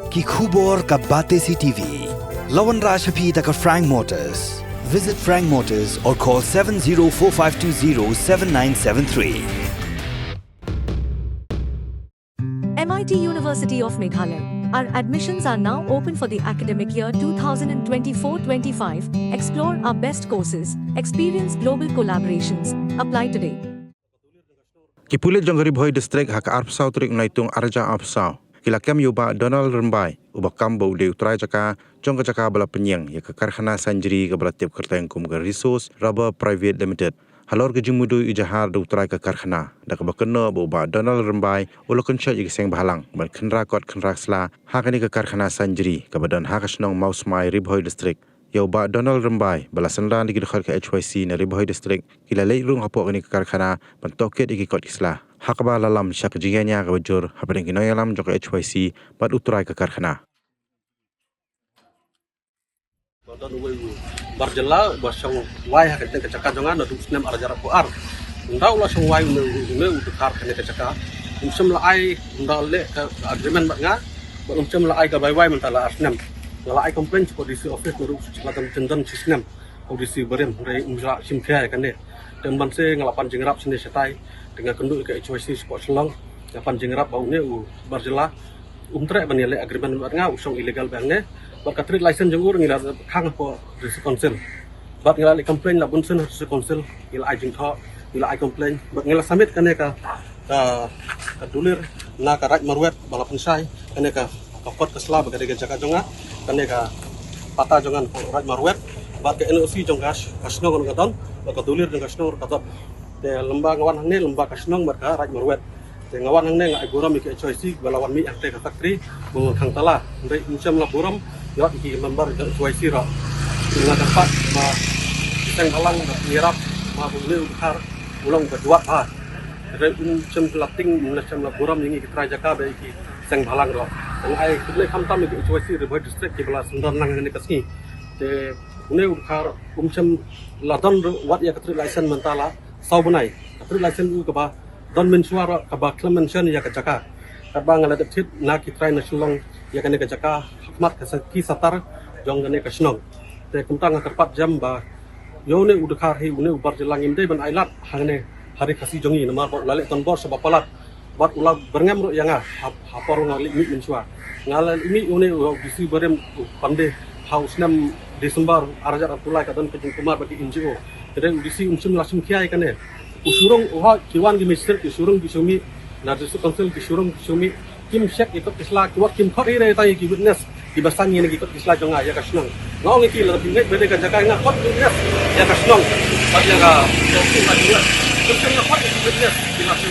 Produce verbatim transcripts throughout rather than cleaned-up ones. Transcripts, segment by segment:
Ki khubor ka Batesi T V. La wanrah sha phi da ka Frank Motors. Visit Frank Motors or call seven zero four five two zero seven nine seven three. M I T University of Meghalaya. Our admissions are now open for the academic year two thousand twenty-four twenty-five. Explore our best courses, experience global collaborations. Apply today. Ki pulit jong ka Ri Bhoi District ha ka arphew saw tarik u Naitung arhajar arphew saw ki la kem ïa u Bah Donald Rymbai uba kam ba u dei u trai jaka jong ka jaka ba la pynïeng ïa ka karkhana Sanjri kaba la tip kyrteng kum ka Resource Rubber Private Limited. Halor ka jingmudui ijahar da u trai ka karkhana da kaba kynnoh ba u Bah Donald Rymbai u la kynshoh ïa ki seng bhalang ban khynra kot khynra sla ha kane ka karkhana Sanjri kaba don ha ka shnong Mawsmai, Ri Bhoi District. Ïa u Bah Donald Rymbai ba la synran da ki dkhot ka H Y C na Ri Bhoi District ki la leit rung hapoh kane ka karkhana ban tohkit ïa ki kot ki sla, ha kaba la lam sha ka jingïañia kaba jur hapdeng ki nongïalam jong ka H Y C bad u trai ka karkhana. Ba don uwei u bar jylla ba shong wai ha kane ka jaka jong nga naduh u snem arhajar arphew ar. Ynda u la shong wai une une u dkhar kane ka jaka, um shym la ai, ynda leh ka agreement bad nga, ba um shym la ai ka bai wai mynta la ar snem. Nga la ai complaint sha ka D C office naduh u la don jingdon shi snem. U D C barim, hynrei um shym la shim khia ïa kane. Te mynban se nga la pan jingïarap shane shatai, te nga kynduh ïa ka H Y C shapoh Shillong, nga pan jingïarap ba une u bar jylla um treh ban ïaleh agreement bad nga, u shong illegal bad hangne. Bad ka trade license jong u ruh ngi la khang hapoh District Council. Bad ngi la leh complaint la bun sien ha District Council, ngi la ai jingthoh, ngi la ai complaint. Bad ngi la submit kane ka ka ka dulir na ka Raid Marwet ba la pynshai kane ka ka kot ka sla ba ka dei ka jaka jong nga, kane ka pata jong nga hapoh Raid Marwet. Bad ka N O C jong ka sh- ka shnong ka don, bad ka dulir jong ka shnong ka don. Te lymba nga wan hangne lymba ka shnong bad ka Raid Marwet. Te nga wan hangne nga ai burom ïa ka H Y C ba la wan mih hangtei ka factory ba nga khang tala. Hynrei um shym la burom ïa ki member jong H Y C ruh. Nga kyrpad ba ki seng bhalang ba ki ïarap ba une u dkhar u long ba juat bha. Hynrei um shym la ting, um shym la burom ïa ngi ki trai jaka bad ïa ki seng bhalang ruh. Te nga ai khublei khamtam ïa ka H Y C Ri Bhoi District kiba la synran lang ha kane ka sngi. Te une u dkhar um shym la don ruh wat ïa ka trade license mynta la saw bnai. Ka trade license u kaba don mynshuwa ruh kaba khlem mention ïa ka jaka. Katba nga la dep thied na ki trai na Shillong ïa kane ka jaka ha khmat ka sa- ki satar jong kane ka shnong. Te kumta nga kyrpad jam ba ïa une u dkhar hi, une u bar jylla ngim dei ban ailad hangne ha Ri Khasi jong ngi namar ba u la leh donbor sha ba palat. Bad u la byrngem ruh ïa nga ha ha por nga leit mih mynshuwa. Nga la leit mih une u D C barim u Pandey ha u snem December arhajar arphew lai, ka don ka jingkulmar bad ki N G O. Hynrei u D C um shym la shim khia ïa kane. U shu rung, u hoi ki wan ki magistrate ki shu rung ki shu mih, na District Council ki shu rung ki shu mih. Kim check ïa kot ki sla, ki wat kim khot hi re tang ïa ki witness kiba san ïa ki kot ki sla jong nga ïa ka shnong. Nga ong ïa ki, lada phi ngeit ba dei ka jaka nga, khot witness ïa ka shnong bad ïa ka, ïa ka shnong bad ïa ka, kim shym la khot ïa ki witness ki la shu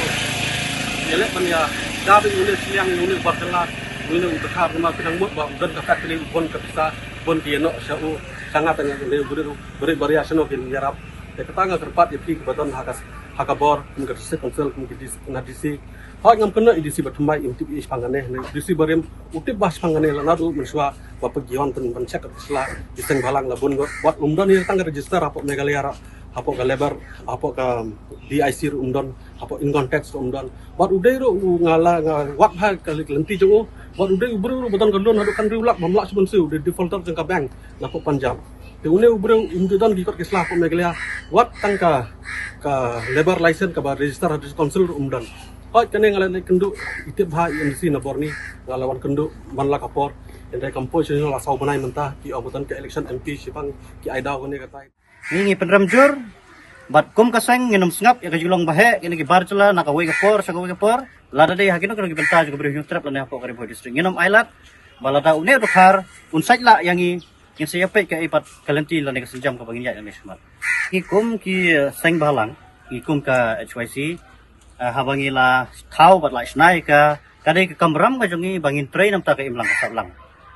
ïaleh ban ïa da ïa une shiliang, ïa une bar jylla, ïa une u dkhar, namar phi nang mut ba u don ka factory, u bun ka pisa, bun ki ïanoh sha u. Sha nga tang ïa une u briew, briew baria shano kin ïarap. Te kata nga kyrpad ïa phi kiba don ha ka, ha ka bor, kum ka District Council, kum ki D C, na D C. Hooid, ngam kynnoh ïa D C ba thymmai, im tip ïa i shaphang kane, ne D C barim u tip bha shaphang kane, la naduh mynshuwa ba peit ki wan ban, ban check ka sla, ki seng bhalang la bun, wat um don ïa tang ka register hapoh Meghalaya ruh, hapoh ka labour, hapoh ka D I C ruh um don, hapoh income tax ruh um don. Bad u dei ruh u, nga la, nga wad bha ka lynti jong u, bad u dei u briew ruh ba don ka loan haduh khathynriew lak bym lah shuh ban siew, u dei defaulter jong ka bank na hapoh Punjab. Te une u briew um ju don ki kot ki sla hapoh Meghalaya, wat tang ka, ka labour license kaba register ha District Council ruh um don. Hooid, kane nga la leit kynduh, i tip bha i M D C na bor ni, nga la wan kynduh man la ka por. Hynrei kam poi shuh la saw bnai mynta, ki ong ba don ka election M P, shibang ki ai daw kane katai. Ngi ngi pynrem jur bad kum ka seng ngin ym sngap ïa ka jinglong ba heh kine ki bar jylla na kawei ka por sha kawei ka por. Lada dei ha kino kino ki bynta jong ka Bri u Hynñiewtrep lane hapoh ka Ri Bhoi District, ngin ym ailad ba lada une u dkhar un sait lah ïa ngi, ngin sa ïa peit kaei pat ka lynti lane ka sienjam kaba ngin ïaid lane shakhmat. Ngi kum ki, eh, seng bhalang, ngi kum ka H Y C, eh, haba ngi la thaw bad la shna ïa ka, ka dei ka kamram ka jong ngi ba ngin trei na ka bynta ka imlang ka sahlang.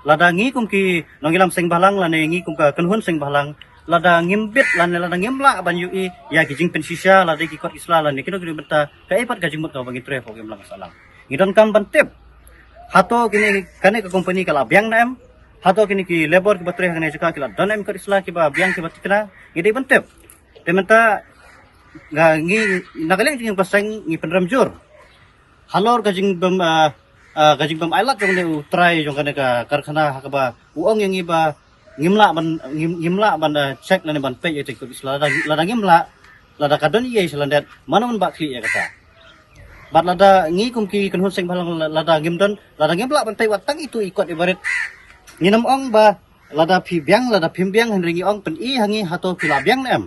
Lada ngi kum ki nongïalam seng bhalang lane ngi kum ka kynhun seng bhalang, lada ngim bit lane lada ngim lah ban ïohi ïa ki jingpynshisha lada ki kot ki sla lane kino kino ki bynta, kaei pat ka jingmut kaba ngin trei hapoh ka imlang ka sahlang. Ngi donkam ban tip hato kine, kane ka company ka la biang ne em, hato kine ki labour kiba trei ha kane ka jaka ki la don em ki kot ki sla kiba biang kiba thikna, ngi dei ban tip. Te mynta nga, ngi na ka liang jong ngi ka seng ngi pynrem jur halor ka jingbym, ah, Ah, ka jingbym ailad jong une u trai jong kane ka karkhana ha kaba u ong ïa ngi ba ngim lah ban, ngim, ngim lah ban, ah, check lane ban peit ïa ki kot ki sla. Lada, lada ngim lah, lada ka don ei ei sha lyndet, mano ban bah khlieh ïa kata? Bad lada ngi kum ki kynhun seng bhalang, lada ngim don, lada ngim lah ban peit wat tang itu i kot i barit, ngin ym ong ba lada phi biang, lada phim biang, hynrei ngi ong pyni ha ngi hato phi la biang ne em.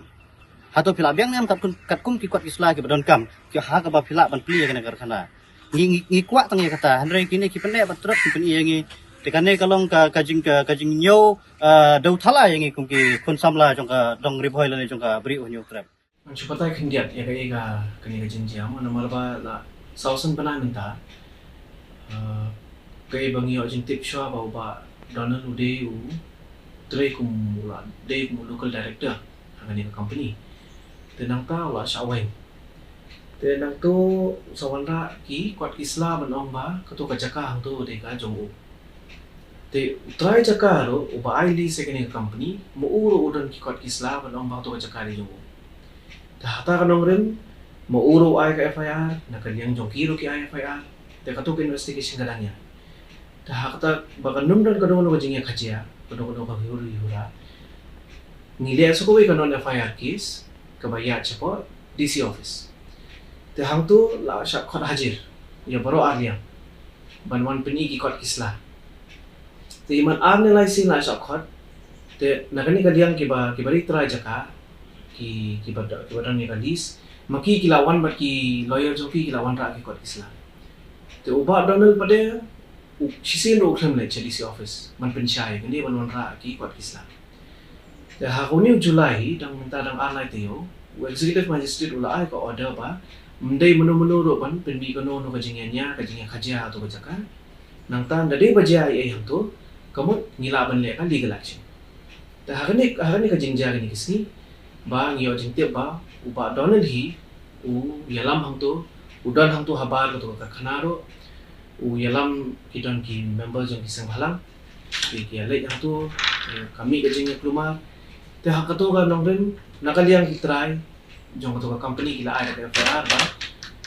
Hato phi la biang ne em katkum, katkum ki kot ki sla kiba donkam, ki ha kaba phi lah ban plie ïa kane ka karkhana. Ngi, ngi, ngi kwah tang ïa kata, hynrei kine ki pyneh bad trep ki pyni ïa ngi. Te kane ka long ka, ka jing, ka, ka jingñiew, ah, dewthala ïa ngi kum ki khun samla jong ka dong Ri Bhoi lane jong ka Bri U Hynñiewtrep. Ngan shu batai khyndiat ïa kaei ka, kane ka jingjia mo, namar ba la saw sien bnai mynta. Ah, kaei ba ngi ïoh jingtip shuwa ba u Bah Donald u dei u trei kum u la dei kum u local director ha kane ka company. Te nangta u la shah weng. Te nangta u sa wanrah ki kot ki sla ban ong ba kato ka jaka hangto dei ka jong u. Te u trai jaka ruh uba ai lease ïa kane ka company, ma u ruh u don ki kot ki sla ban ong ba kato ka jaka dei jong u. Te hata ka nongrim, ma u ruh u ai ka F I R, na ka liang jong ki ruh ki ai F I R. Te kato ka investigation ka dang ïa. Te ha kata ba kan ym don kano kano ka jingïakajia, kano kano ka huri hura, ngi leh sa kawei ka non F I R case kaba ïaid shapoh D C office. Te hangto la shah khot hajir ïa baroh ar liang ban wan pyni ki kot ki sla. Te i man ar ne lai sien la shah khot. Te na kane ka liang kiba, kiba ri trai jaka, ki, kiba, kiba don ïa ka lease, ma ki ki la wan bad ki lawyer jong ki, ki la wanrah ki kot ki sla. Te u Bah Donald pat de u shisien ruh u khlem leit sha D C office ban pynshai kane ban wanrah ki kot ki sla. Te ha une u July hi, dang mynta dang ar lai taïew, u executive magistrate u la ai ka order ba ym dei mano mano ruh ban pynmih kano kano ka jingïania, ka jingïakajia ha kato ka jaka. Nangta lada dei ba jia ei ei hangto, ka mut ngi lah ban leh ka legal action. Te ha kane, ha kane ka jingjia kane ka sngi ba ngi ïoh jingtip ba u Bah Donald hi u ïalam hangto, u don hangto habar kato ka karkhana ruh, u ïalam ki don ki member jong ki seng bhalang, ki, ki ïaleit hangto, eh, ka mih ka jingïakulmar. Te ha kato ka nongrim, na ka liang ki trai jong kato ka company ki la ai da ka F I R ba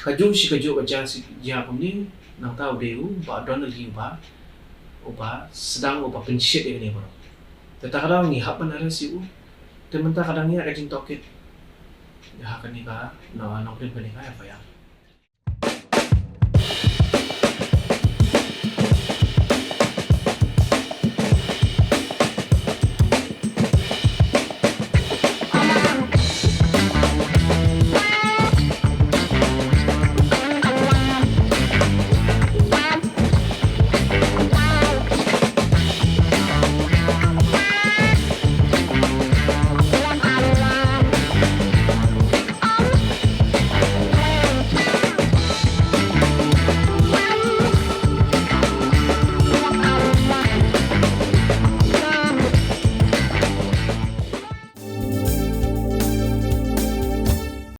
kajuh shi kajuh ka jia shi jia kumne, nangta u dei u Bah Donald hi uba, uba sdang, uba pynshit ïa kane baroh. Te ta ka daw ngi hap ban arrest ïa u. Te mynta ka dang ïa ka jingtohkit ha kane ka, no, nongrim kane ka F I R.